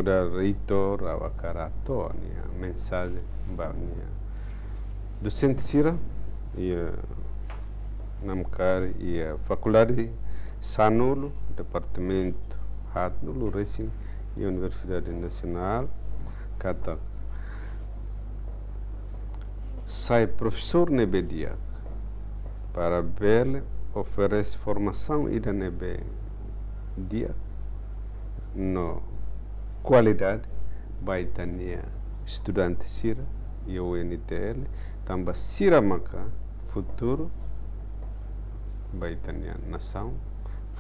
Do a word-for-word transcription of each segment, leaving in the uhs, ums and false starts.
Reitór, ha'u hakarak hato'o nia mensajen ba nia dosente sira iha, namkari iha fakuldade sanulu, departamentu haatnulu resin iha Universidade Nasionál, katak sai profesór ne'ebé di'ak para bele oferese formasaun ida ne'ebé di'ak no kualidade ba ita-nia estudante sira iha U N T L, tanba sira maka futuru ba ita-nia nasaun,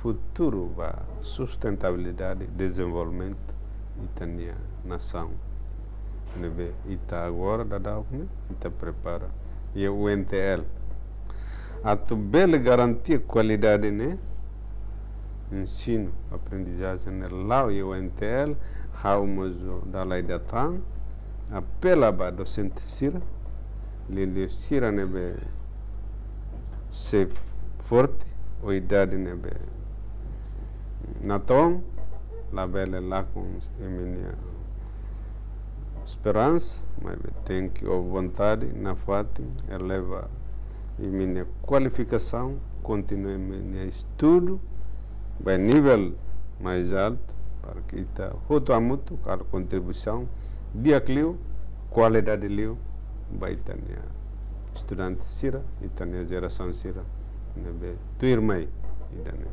futuru ba sustentabilidade, dezenvolvimentu ita-nia nasaun. Ne'ebé ita agora daudaun ne'e, ita prepara iha U N T L. Atu bele garantia kualidade ne'e, ensinu, aprendizajen ne'e la'o iha U N T L, ha'u mós dala ida tan apela ba dosente sira, liuliu sira ne'ebé sei forte, ho idade ne'ebé natoon, labele lakon imi-nia esperansa, maibé tenke ho vontade nafatin, eleva imi-nia kualifikasaun, kontinua imi-nia estudu ba nivel mais altu, para que ita hotu hamutuk halo kontribuisaun di'ak liu, kualidade liu ba ita-nia estudante sira, ita-nia jerasaun sira ne'ebé tuirmai ida-ne'e.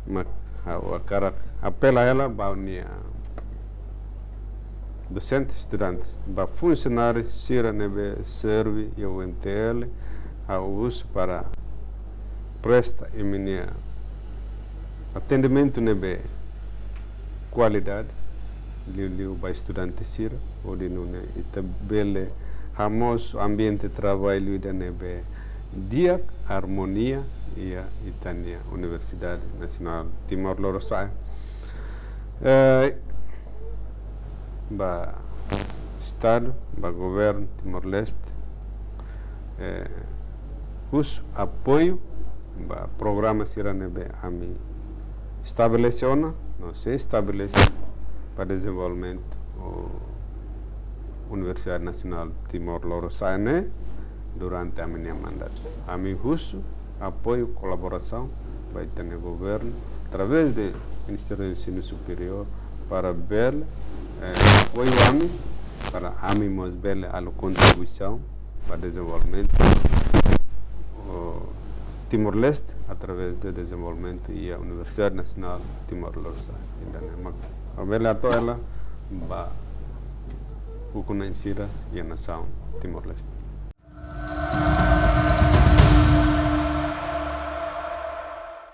Mak ha'u hakarak apela hela ba nia dosente, estudante, ba funsionáriu sira ne'ebé serve iha U N T L, ha'u husu para presta imi-nia atendimentu ne'ebé kualidade, liuliu ba estudante sira, hodi nune'e ita bele hamosu ambiente traballu ida ne'ebé di'ak, armonia iha ita-nia Universidade Nasionál Timor Lorosa'e. Eh, ba Estadu, ba Governu Timor-Leste, eh, husu apoiu ba programa sira ne'ebé ami estabelese ona, no sei estabelese para dezenvolvimentu Universidade Nasionál Timor Lorosa'e ne'e durante ami-nia mandatu. Ami husu apoiu, kolaborasaun ba ita-nia governu, através de Ministériu Ensinu Superiór, para bele, eh, apoiu ami, para ami mós bele halo kontribuisaun ba dezenvolvimentu, o, Timor-Leste, através de dezenvolvimentu iha Universidade Nasionál Timor Lorosa'e. Ida-ne'e mak ha'u bele hato'o hela ba ukun-na'in sira iha nasaun Timor-Leste.